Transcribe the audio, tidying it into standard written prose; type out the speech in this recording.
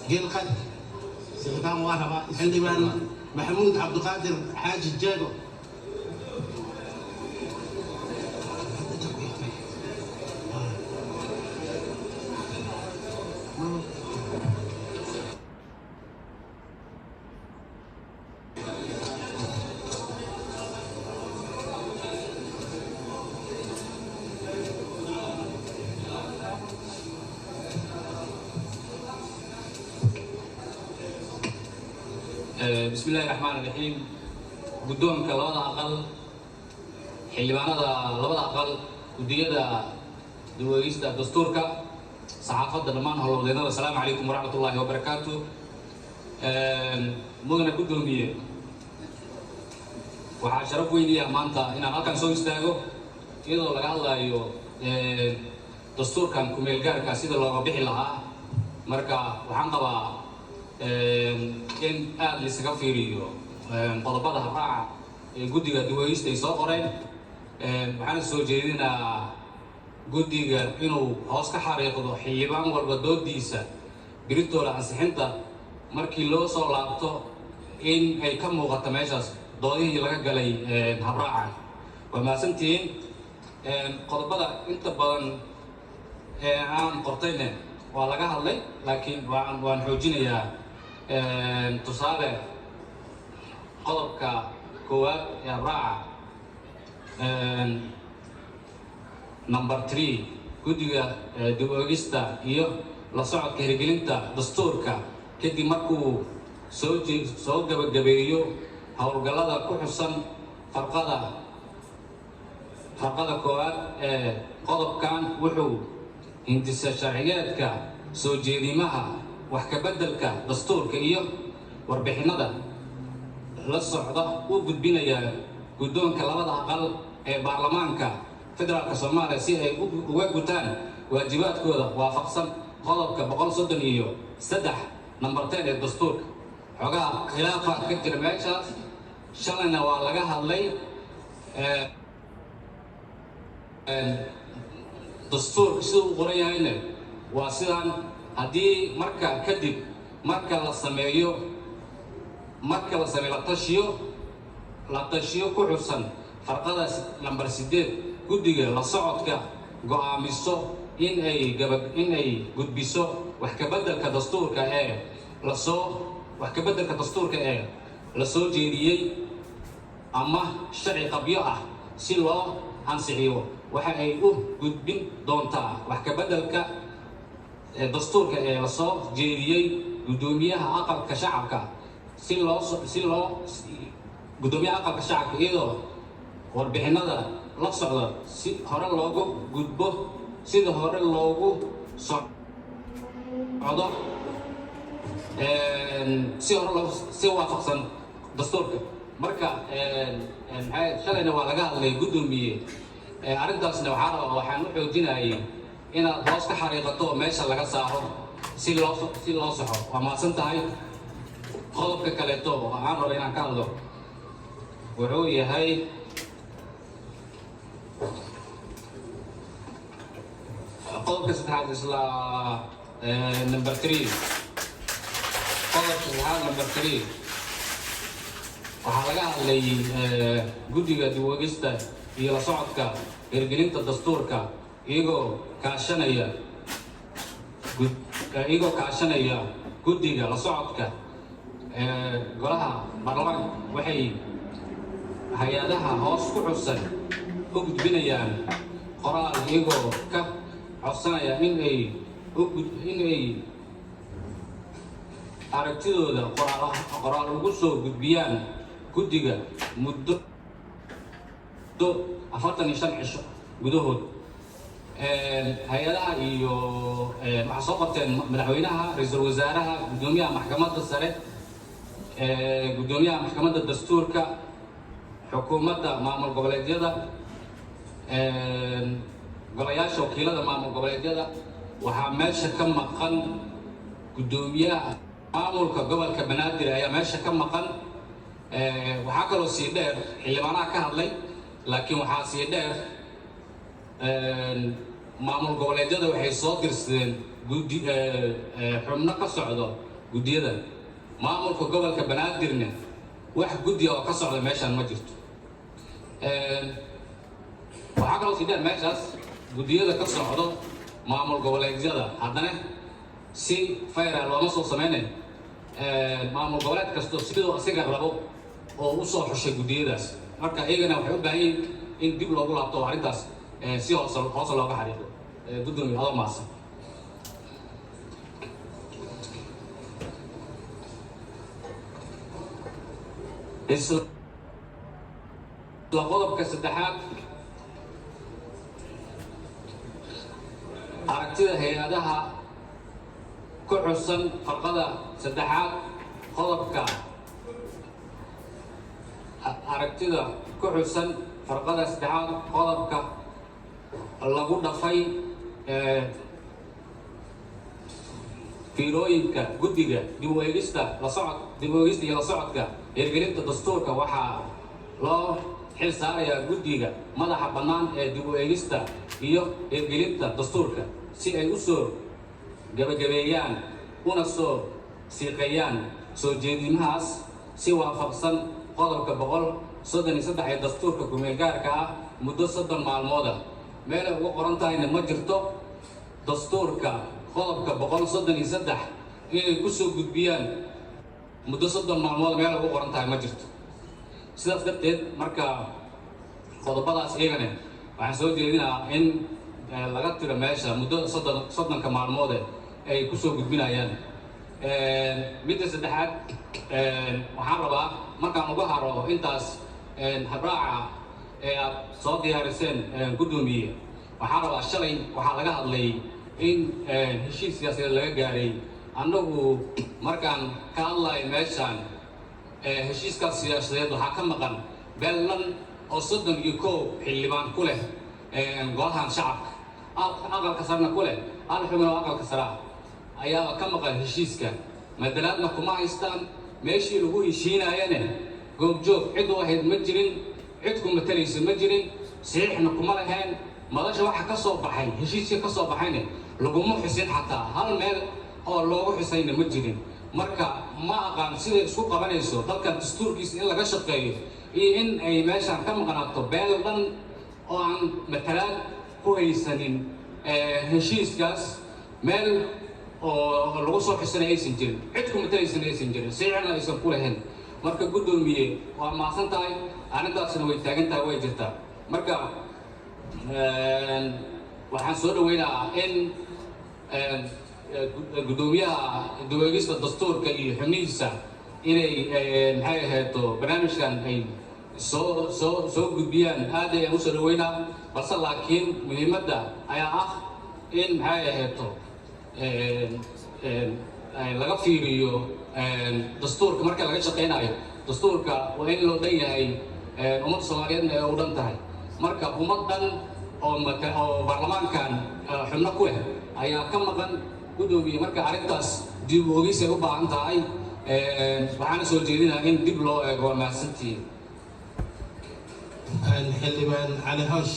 Gilqad. Sixitaan waa rabaa. Xildhibaan Maxamuud Cabdiqaadir Xaaji Jeego. Bismi illaahi raxmaan raxiim. Guddoonka labada aqal, xildhibaanada labada aqal, guddiyada dib-u-eegista dastuurka, saxaafadda, dhammaan howlwadeennada, asalaamu calaykum waraxmat ullaahi wabarakaatu. Mudane guddoomiye, waxaa sharaf weyniya maanta inaan halkan soo istaago iyadoo laga hadlayo dastuurkan kumeel gaarka sida looga bixi lahaa. Marka waxaan qabaa in aada laysaga fiiriyo qodobada habraaca ee guddiga dib-u-eegista ay soo qoreen. Waxaana soo jeedinaa guddiga inuu hoos ka xariiqdo xildhibaan walba doodiisa biritooda ansixinta markii loo soo laabto in ay ka muuqato meeshaas doodihii laga galay habraacan. Waa mahadsantihiin. Qodobada inta badan ee aan qortayne waa laga hadlay, laakiin waan xoojinayaa. Tusaale, qodobka koowaad ee habraaca number 3, guddiga dib-u-eegista iyo la socodka hirgelinta dastuurka kadib markuu soo gabagabeeyo howlgallada ku xusan farqada koowaad ee qodobkan, wuxuu hindisa sharciyeedka, soo jeedimaha wax ka beddelka dastuurka iyo warbixinada la socda u gudbinayaa guddoonka labada aqal ee baarlamaanka federaalka Soomaaliya si ay uga gutaan waajibaadkooda waafaqsan qodobka 133 number 10 ee dastuurka. Xogaha khilaafa ka jira meeshaas shalayna waa laga hadlay. Dastuurka siduu u qoran yahayna waa sidaan: haddii marka kadib marka la sameeyo la tashiyo ku xusan farqada lambar 8, guddiga la socodka go'aamiso in ay gudbiso wax ka beddelka dastuurka ee lasoo wax ka beddelka dastuurka ee la soo jeediyey ama sharci qabyo ah si loo ansixiyo, waxa ay u gudbin doontaa wax ka beddelka dastuurka ee lasoo jeediyey guddoomiyaha aqalka shacabka si loo guddoomiyaha aqalka shacabka, iyadoo warbixinada la socda si hore loogu gudbo, sida hore loogu socdo, si hore loo si waafaqsan dastuurka. Marka maxay shalayna waa laga hadlay, guddoomiye. Arrintaasna waxaa rabaa, waxaan u xoojinayay inaad hoos ka xariiqato oo meesha laga saaro si loo saxo. Waa mahadsan tahay. Qodobka kaleeto oo aan rabo inaan ka hadlo wuxuu yahay qodobka saddexaad, isla number 3. Qodobka saddexaad number 3 waxaa laga hadlay guddiga dib-u-eegista iyo la socodka hirgelinta dastuurka iyagoo kaashanaya guddiga la socodka golaha baarlamaanka, waxay hay-adaha hoos ku xusan u gudbinayaan qoraal iyagoo ka codsanaya in ay aragtidooda qoraal ugu soo gudbiyaan guddiga muddo 45 cisho gudahood. Hay-adaha iyo waxaa soo qorteen madaxweynaha, ra-iisul wasaaraha, guddoomiyaha maxkamadda sare, guddoomiyaha maxkamadda dastuurka, xukuumadda maamul goboleedyada, golayaasha wakiilada maamul goboleedyada. Waxaa meesha ka maqan guddoomiyaha maamulka gobolka Banaadir ayaa meesha ka maqan. Waxaa kaloo sii dheer, xildhibaanaha ka hadlay, laakiin waxaa sii dheer maamul goboleedyada waxay soo dirsadeen guddi xubno ka socdo. Guddiyada maamulka gobolka Banaadirna wax guddiga oo ka socda meeshaan ma jirto. Waxaa kaloo sii dheer meeshaas guddiyada ka socdo maamul goboleedyada haddana si fayra looma soo sameynayo. Maamul goboleed kasto siduu asiga rabo oo u soo xushay guddiyadaas. Marka iyagana waxay u baahan yihiin in dib loogu laabto oo arrintaas si hoose hoose looga xariiqo. Guddoomiye, adoo mahadsan. Isla qodobka saddexaad, aragtida hay-adaha ku xusan farqada saddexaad qodobka, aragtida ku xusan farqada saddexaad qodobka lagu dhafay fiilooyinka guddiga dib u eegista la socod, dib u eegista iyo la socodka hirgelinta dastuurka waxaa loo xil saarayaa guddiga madaxa bannaan ee dib u eegista iyo hirgelinta dastuurka si ay u soo gabagabeeyaan una soo siiqeeyaan soo jeedimahaas si waafaqsan qodobka 133 ee dastuurka kumeelgaarka ah muddo 30 maalmooda. Meelay uga qoran tahayna ma jirto dastuurka qodobka 133 inay ku soo gudbiyaan muddo 30 maalmood. Meel ugu qoran tahay ma jirto. Sidaas darteed marka qodobadaas iyagana waxaan soo jeedinayaa in laga tiro meesha muddo 30-ka maalmoode ay ku soo gudbinayaan. Midda saddexaad, waxaan rabaa markaan uga haro intaas habraaca ee aad soo diyaariseen, guddoomiye, waxaan rabaa shalay waxaa laga hadlay in heshiis siyaasadeed laga gaaray. Annagu markaan ka hadlayo meeshaan heshiiskaas siyaasadeed waxaa ka maqan beellan oo 31 xildhibaan ku leh golahan shacabka, aqalka sarena ku leh hal xubin oo aqalka sare ah ayaa ka maqan heshiiska. Madalaadna kuma haystaan. Meeshii lagu heshiinayane goobjoog cid u ahayd ma jirin, cid ku matalaysa ma jirin, saxiixna kuma lahayn. Madasha waxa ka soo baxay, heshiiskii ka soo baxayna laguma xusin, xataa hal meel oo loogu xusayna ma jirin. Marka ma aqaan siday isku qabanayso dalkan dastuurkiisa in laga shaqeeyo iyo in ay meeshaan ka maqnaato beel dhan oo aan matalaad ku haysanin heshiiskaas, meel oo lagu soo xusanay aysan jirin, cid ku matalaysana aysan jirin, saxiixna aysan ku lahayn. Marka guddoomiye, waa mahadsan tahay, arrintaasna way taagan tahay, way jirtaa. Marka waxaan soo dhaweynayaa in guddoomiyaha dib u eegista dastuurka iyo xubnihiisa inay maxay ahayto barnaamijkan ay soo gudbiyaan. Aad ayaan usoo dhaweynaa, balse laakiin muhiimadda ayaa ah in maxay ahayto laga fiiriyo dastuurka. Marka laga shaqeynayo dastuurka waa in loo dhan yahay, ummadda Soomaaliyeedna ay u dhan tahay. Marka ummad dhan oo mata oo baarlamaankan xubno ku leh ayaa ka maqan, guddoomiye. Marka arrintaas dib u eegis ay u baahan tahay, waxaana soo jeedinayaa in dib loo eego. Waa mahadsantihiin. Xildhibaan Cali Hoosh.